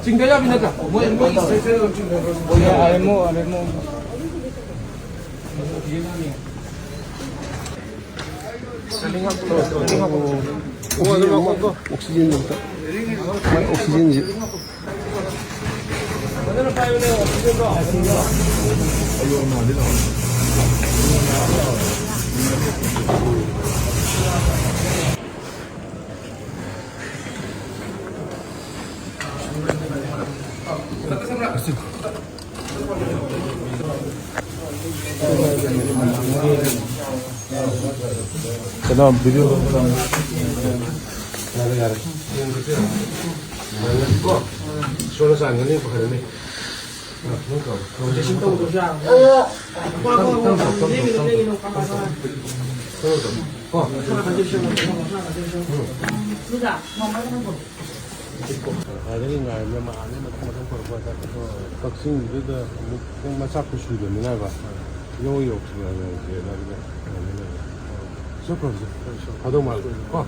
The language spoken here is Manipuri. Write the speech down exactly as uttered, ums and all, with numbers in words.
ꯆꯤꯡꯗ ꯌꯥꯕꯤ ꯅꯠꯇ꯭ꯔꯥ? ꯃꯣꯏ, ꯃꯣꯏꯒꯤ ꯁꯦꯛꯁꯟ ꯆꯤꯡꯗ ꯑꯔꯦꯃꯣ, ꯑꯔꯦꯃꯣ꯫ ꯑꯣꯛꯁꯤꯖꯦꯟ ꯑꯝꯇ꯫ ꯃꯥꯏ ꯑꯣꯛꯁꯤꯖꯦꯟꯁꯦ꯫ ꯀꯩꯅꯣ, ꯚꯤꯗꯤꯑꯣ꯫ ꯌꯥꯔꯦ, ꯌꯥꯔꯦ꯫ ꯀꯣ, ꯏꯁꯣꯔꯅ ꯆꯥꯟꯒꯅꯤ, ꯐꯔꯅꯤ꯫ ꯀꯣ꯫ ꯑꯗꯒꯤ ꯉꯥꯏꯕ ꯃꯥ ꯑꯥꯗꯩ ꯃꯊꯪ ꯃꯊꯪ ꯄꯨꯔꯛꯄ ꯍꯥꯏꯇꯥꯔꯦ꯫ ꯀꯛꯆꯤꯡꯁꯤꯗ ꯑꯃꯨꯛ ꯈꯤꯇꯪ ꯃꯆꯥꯛꯇꯣ ꯁꯨꯗꯕꯅꯤꯅ ꯍꯥꯏꯕ꯫ ꯏꯌꯧ ꯌꯧꯁꯤꯜꯂꯛꯑꯔꯣꯏ ꯍꯥꯏꯕꯗ ꯉꯥꯏꯅ ꯂꯩꯔꯦ꯫ ꯆꯠꯈ꯭ꯔꯣ ꯍꯧꯖꯤꯛ꯫ ꯐꯗꯧ ꯃꯥꯜꯂꯦ꯫ ꯀꯣ꯫